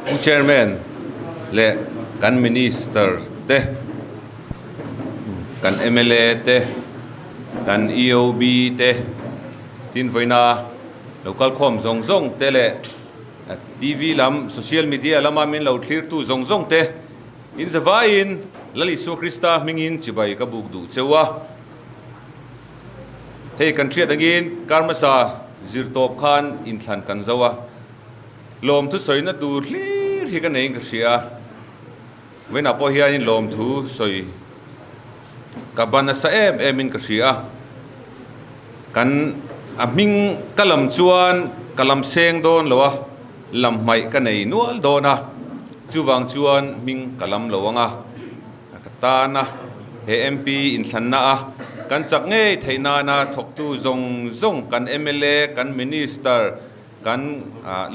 Pu Chairman leh kan Minister te, kan mla te, kan EOB te, tin vawiina lo kalkhawm zawng zawng te leh TV lam, social media lama min lo thlirtu zawng zawng te, in zavaiin Lal Isua Krista hmingin chibai ka buk duh cheu a. Hei kan hriat angin kar hmasa zir tawp khan inthlan kan zo a, lawmthu sawina tur hlir hi ka neiin ka hria a, vawiinah pawh hianin lawmthu sawi ka ban nasa em em in ka hria a, kan a hming ka lam chuan ka lam seng dawn lo a, lam hmaih ka nei nual dawn a, chuvang chuan hming ka lam lo ang a. Ka tan a, he MP inthlanna a kan chak ngei theih nana thawktu zawng zawng kan mla, kan Minister, kan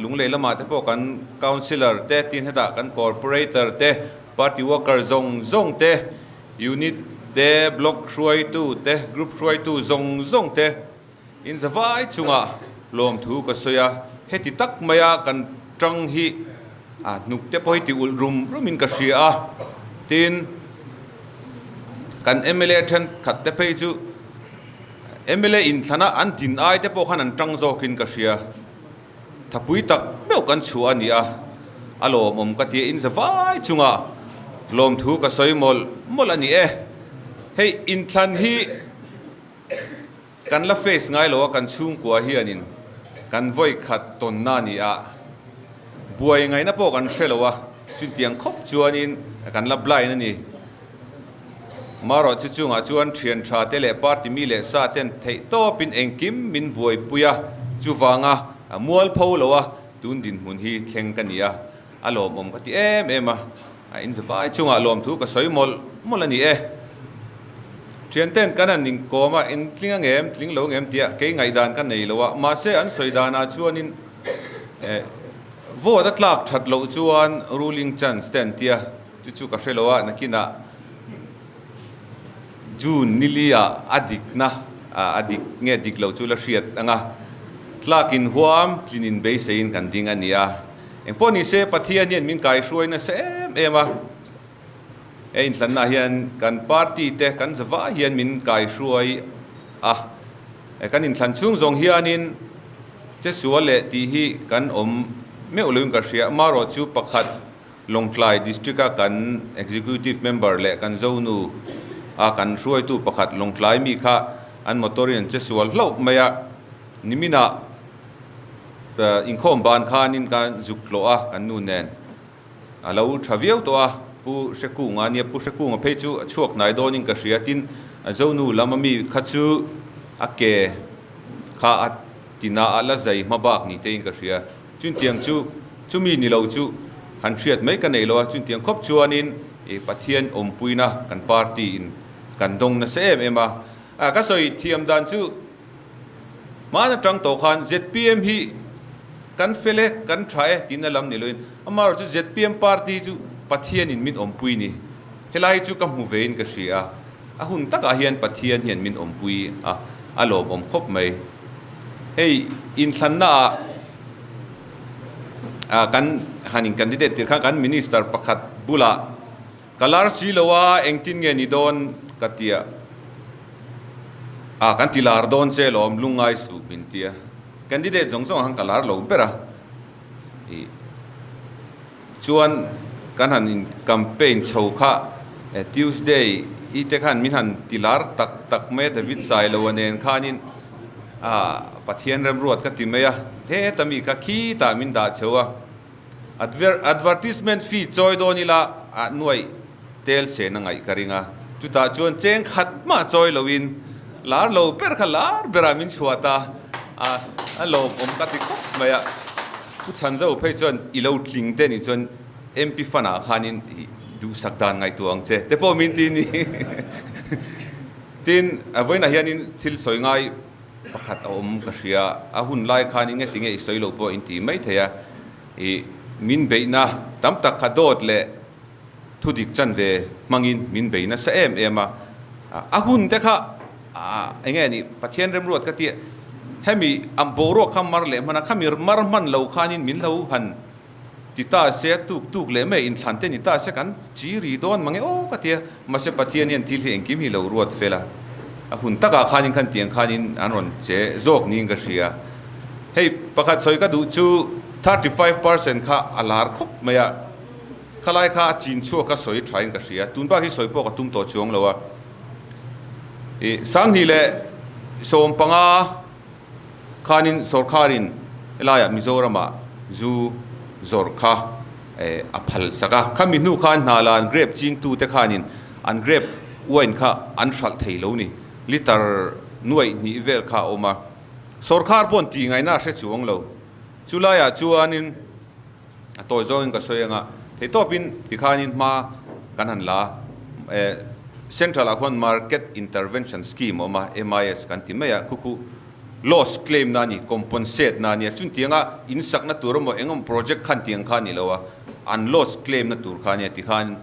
Lunglei lamah te pawh kan Councillor te, tin hetah kan Corporator te, Party worker zawng zawng te, Unit te, Block hruaitu te, Group hruaitu zawng zawng te in zavai chungah lawmthu ka sawi a, heti tak maia kan tang hi a hnuk te pawh hi ti ulh rum rum in ka hria a, tin kan mla thenkhat te phei chu mla inthlana an din ai te pawh khan an tang zawkin ka hria, thapui tak meuh kan chhuah a ni a, a lawmawm ka ti a, in zavai chungah lawmthu ka sawi mawlh mawlh a ni e, hei inthlan hi. Kan la face ngai lo a kan chhungkua hianin kan vawi khat tawnna a ni a, buai ngaihna pawh kan hre lo a, chutiang khawp chuanin kan la blind a ni. Marawh chu chungah chuan thian tha te leh party mi leh sa ten theih tawpin engkim min buaipui a, chuvanga mualpho lo a tun dinhmun hi thleng ka ni a, a lawmawm ka ti em em a, a inzavai chungah lawmthu ka sawi mawlh mawlh a ni e. Thianten kan han inkawm a, in tling ang em, tling lo ang em tih a kei ngaihdan ka nei lo a, mahse an sawi danah chuanin eh vote a tlak that loh chuan ruling chance te an tia, chu chu ka hre lo a, nakinah June nili-ah a dikna a dik nge dik lo chu la hriat ang a, tlak inhuam tlinin beiseiin kan ding a ni a. Engpawh ni se Pathian hian min kaihruai nasa em em a, he inthlanna hian kan party te kan zavah hian min kaihruai a, kan inthlan chhung zawng hianin che sual leh tih hi kan awm meuh loin ka hria. Amaherawh chu pakhat Lawngtlai District a kan Executive Member leh kan Zonu a kan hruaitu pakhat Lawngtlai mi kha an motor in an che sual hlauh mai a, niminah Inkhawm ban khanin ka zuk tlawh a kan nu nen a lo tha viau tawh a, Pu Hrekunga nia, Pu Hrekunga phei chu a chhuak hnai dawnin ka hria, tin Zonu lam ami kha chu a ke kha a tina a la zai hma bak ni tein ka hria, chuntiang chu chumi ni lo chu han hriat mai ka nei lo a, chuntiang khawp chuanin i Pathian awmpuina kan party in kan dawng nasa em em a, ka sawi thiam dan chu. Hmaan atang tawh khan zpm hi kan fel e, kan tha e tiin a lam ni loin amaherawh chu zpm party chu Pathianin min awmpui ni. Helai hi chu ka hmu vein ka hria a, a hun takah hian Pathian hian min awmpui a, a lawmawm khawp mai. Hei inthlannaah kan han in candidate tir khan kan minister pakhat bulah Ka lar si lo a, engtin nge ni dawn ka tia. A, kan ti lar dawn che lawm, lungngai suh min tia. Candidate zawng zawng ang ka lar lo ber a. I chuan kan han in campaign chho kha Tuesday i te khan min han ti lar tak tak mai a, David Sailo a nen khanin a Pathian remruat ka ti mai a, heta mi kha khitah min dah chho a. Advertisement fee chawi dawn ila a nuaih tel sen a ngaih ka ring a, chutah chuan cheng khat mah chawi loin lar lo ber kha lar berah min chhuah ta a, a lawmawm ka ti khawp mai a. Pu Chhanzo phei chuan i lo tling te nih chuan MP fund ah khanin duhsak dan ngaihtuah ang che te pawh min ti ni. Tin, vawiinah hianin thil sawi ngai Pakhat a awm ka hria, a hun lai khan eng nge tinge i sawi lo pawh in ti mai thei a, i min beihna tam tak kha dawt leh thudik chan ve hmangin min bei nasa em em a, a hun te kha eng nge ni Pathian remruat ka tia, hemi ang boruak kha mar leh hman a, khami mar hman lo khanin min lo han. Ti ta se a tuk tuk leh mai inthlan te ni ta se kan chi ri dawn mange aw ka tia. Mahse Pathian hian thil hi engkim hi lo ruat fel a, a hun takah khanin khan tiang khanin an rawn che zawk niin ka hria. Hei pakhat sawi ka duh chu 35% kha a lar khawp mai a, khalai kha a chin chhuak ka sawi thain ka hria. Tun bak hi sawi pawh ka tum tawh chuang lo a. Ih 2015 khanin sorkharin helaiah Mizoramah zu zawrh kha a phal sak a. Khami hnu khan hna la an grape chingtute khanin an grape wine kha an hralh thei lo ni. Litre nuaih hnih vel kha a awm a. Sorkhar paw'n tih ngaihna a hre chuang lo. Chulaiah chuanin a tawi zawngin ka sawi anga theitawpin tikhanin hma kan han la a. Central ah khuan Market Intervention Scheme a awm a, MIS kan ti mai a, khu khu loss claim na a ni, compensate na a nia, chuntianga in sakna tur emaw eng emaw project khan tiang kha a ni lo a, an loss claim na tur kha a nia tikhan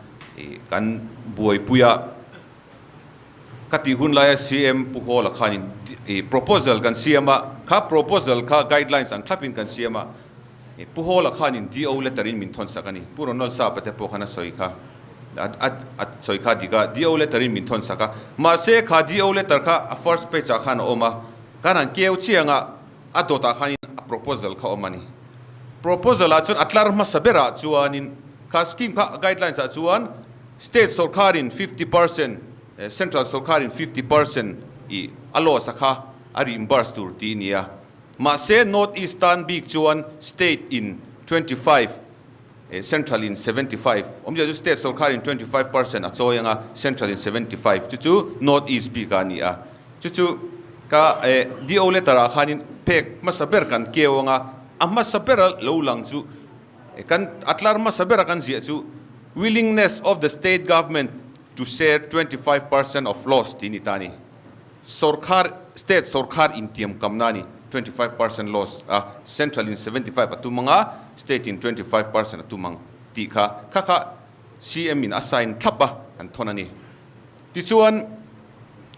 kan buaipui a. Ka tih hun laia CM Pu Hawla khanin proposal kan siam a, kha proposal kha guidelines ang thlapin kan siam a, Pu Hawla khanin DO letter in min thawn sak a ni. Pu Ronald Sapa te pawh khan a sawi kha, a sawi kha dik a, DO letter in min thawn sak a. Mahse kha DO letter kha a first page ah khan a awm a, kan han keu chiang a, a dawtah khanin a proposal kha a awm a ni. Proposal ah chuan a tlar hmasa berah chuanin kha scheme kha guidelines ah chuan State sorkarin 50%, Central sorkarin 50% i a loss a kha a reimburse tur tih a ni a. Mahse, North East tan bik chuan State in 25, Central in 75, awmzia chu State sorkarin 25% a chawi anga Central in 75 chu chu North East bik a ni a. Chu chu ka DO letter ah khanin pek hmasa ber kan keu anga a hmasa bera lo lang chu Kan a tlar hmasa bera kan ziah chu Willingness of the state government to share 25% of loss tih a ni ta a ni. Sorkar, state sorkar intiam kamna a ni, 25% loss a, central in 75 a tum ang a, state in 25% a tum ang tih kha, kha kha CM in a sign thlap a, kan thawn a ni. Tichuan,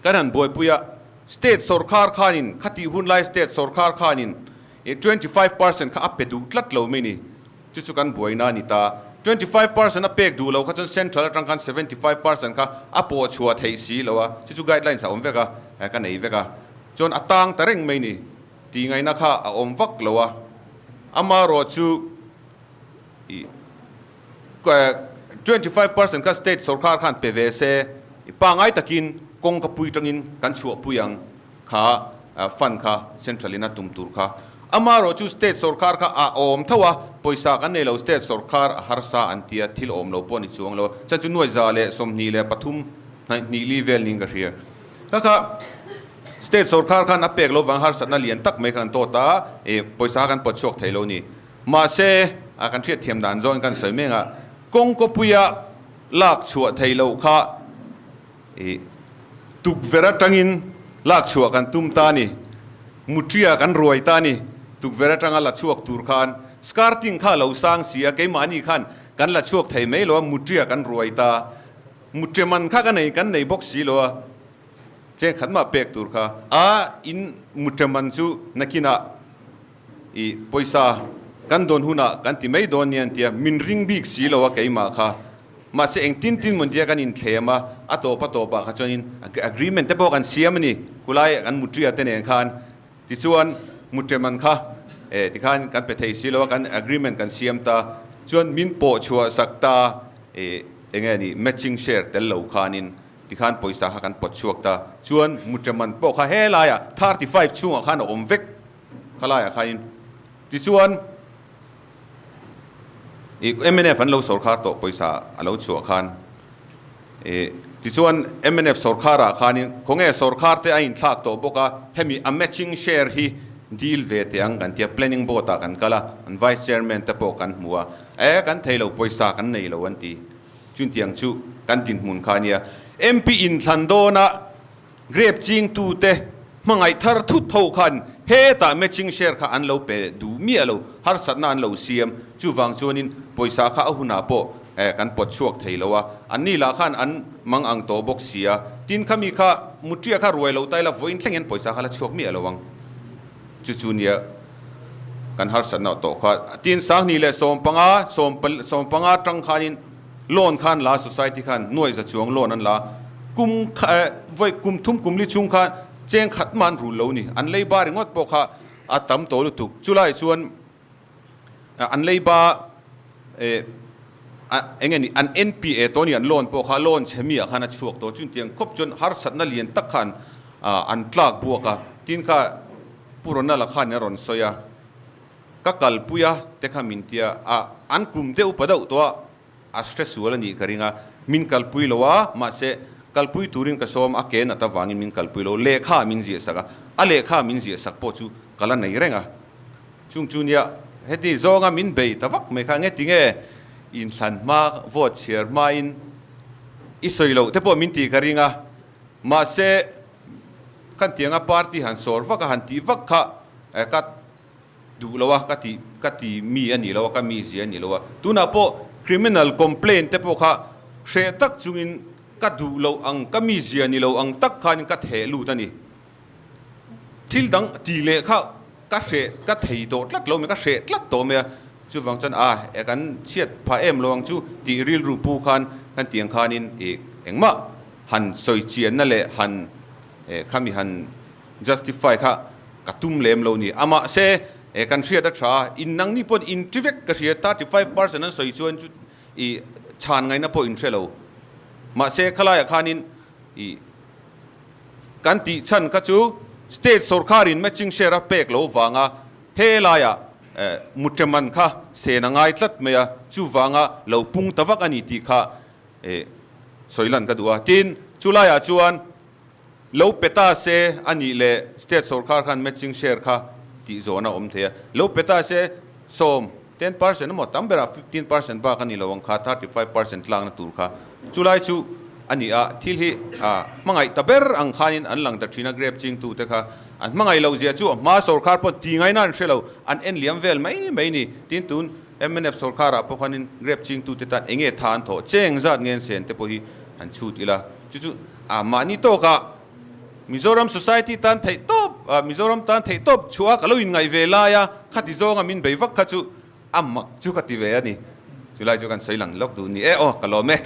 kan han buaipui a, state sorkar khanin, khatih hunlai state sorkar khanin I 25% kha a pe duh tlat lo mai ni. Chu chu kan buaina a ni ta. 25% a pek duh lo kha chuan central atang khan 75% kha a pawh chhuah theih si lo a. Chu chu guidelines a awm vek a, ka nei vek a. Chuan a tang ta reng mai ni. Tih ngaihna kha a awm vak lo a. Amaherawh chu i 25% kha state sorkar khan pe ve se, pangai takin kawng ka pui tangin kan chhuahpui ang. Kha fund kha central in a tum tur kha amaherawh chu state sorkar kha a awm tho a, pawisa kan nei lo state sorkar a harsa an tia thil awm lo pawh a ni chuang lo a, chuan chu 2023 hnaihnih li vel niin ka hria. Kha kha state sorkar khan a pek lo vang harsatna lian tak mai kha kan tawt a, ih pawisa kan pawt chhuak thei lo ni. Mahse a kan hriatthiam dan zawngin kan sawi mek a, kawng kawpuia lak chhuah thei loh kha Ih, tukverh atangin lak chhuah kan tum ta a ni. Mutria kan ruai ta a ni. Tukverh atanga la chhuak tur khan skirting kha a lo sang si a, keimahni khan kan la chhuak thei mai lo a, mutria kan ruai ta. Mutria man kha ka nei kan nei bawk si lo a, cheng khat mah pek tur kha. A, in mutria man chu nakinah Ih, pawisa kan dawn hunah kan ti mai dawn nia an tia, min ring bik si lo a keimah kha. Mahse eng tin tin mawn tia kan inthlem a, a tawp a tawpah kha chuanin agreement te pawh kan siam a ni, khulai kan mutria te nen khan. Tichuan mutreman kha eh tikhan kan pe thei si lo a, kan agreement kan siam ta. Chuan min pawh chhuah sak ta eh eng nge ni matching share tel lo khanin tikhan pawisa kha kan pawt chhuak ta. Chuan mutreman pawh kha helaiah 35 chhungah khan a awm vek. Khalaiah khain tichuan ih mnf an lo sorkhar tawh pawisa a lo chhuah khan ih tichuan mnf sorkharah khanin khawnge sorkhar te a inthlak tawh bawk a, hemi a matching share hi deal ve teh ang kan tia planning board ah kan kal a, an vice chairman te pawh kan hmu a, e kan thei lo pawisa kan nei lo an ti, chuntiang chu kan dinhmun kha a nia. MP inthlan dawnah Grape chingtute hmangaih thar thut ho khan hetah matching share kha an lo pe duh miah lo, harsatna an lo siam. Chuvang chuanin pawisa kha a hunah pawh kan pawt chhuak thei lo a, anni lah khan an mang ang tawh bawk si a. Tin khami kha mutria kha ruai lo ta ila vawiin thleng hian pawisa kha la chhuak miah lo ang. Chu chu nia. kan harsatna tawh kha. Tin, 2015, 15 atang khanin loan khan la society khan nuai za chuang loan an la kum vawi kum thum kum li chhung khan cheng khat mah an rul lo ni. An lei ba ringawt pawh kha a tam tawh lutuk. Chulai chuan an lei ba eng nge ni an NPA tawh a ni an loan pawh kha loan chhe mi ah khan a chhuak tawh. Chutiang khawp chuan harsatna lian tak khan an tlak buak a. Tin kha Pu Ronald-a khan a rawn sawi a, Ka kalpui a te kha min tia a, an kum deuh pa deuh tawh a, a hre sual a nih ka ring a, min kalpui lo a, mahse kalpui turin ka sawm a, ke nat avangin min kalpui lo, lehkha min ziah sak a, a lehkha min ziah sak pawh chu ka la nei reng a, chung chu nia heti zawnga min bei ta vak mai kha nge tinge inthlan hma vote chhiar hmain i sawi loh te pawh min tih ka ring a, mahse Kan tianga party han sawr vak a han tih vak kha ka duh lo a, ka ti ka ti mi a ni lo a, ka mi zia a ni lo a. Tunah pawh criminal complaint te pawh kha hreh tak chungin ka duh loh ang, ka mi zia ni lo ang tak khanin ka theh lut a ni. Thil dang tih leh kha ka hreh ka thei tawh tlat lo mai, ka hreh tlat tawh mai a. Chuvang chuan a e kan chhiat phah em lo ang chu tih rilru pu khan kan tiang khanin i engmah han sawi chianna leh han khami han justify kha ka tum lem lo ni. A mahse kan hriat a tha a, in nangni pawn in ti vek ka hria, 35% an sawi chuan chu i chhan ngaihna pawh in hre lo. Mahse khalaiah khanin i kan tih chhan kha chu state sorkarin matching share a pek lo vanga he laiah mutreman kha sen a ngai tlat mai a, chuvanga lo pung ta vak a ni tih kha Sawi lan ka duh a, tin chulaiah chuan lo pe ta se a nih leh state sorkar khan matching share kha tih zawhna a awm thei a, lo pe ta se sawm, 10% emaw tam berah 15% bak a ni lo ang kha, 35% tlakna tur kha chulai chu a ni a, thil hi hmangaih ta ber ang khanin an lang ta thin a, grape chingtute kha an hmangaih loh zia chu a hma sorkar pawh ti ngaina an hre lo, an en liam vel mai mai ni, tin tun Mnf sorkarah pawh khanin grape chingtute tan eng nge tha an thawh cheng zat nge an sen te pawh hi han chhut ila. Chu chu a mahni tawkah Mizoram society tan theih tawp, Mizoram tan theih tawp chhuah ka lo inngaih ve lai a, khati zawnga min bei vak kha chu a mak chu ka ti ve a ni. Chulai chu kan sawi lang lawk duh ni e aw ka lawm e.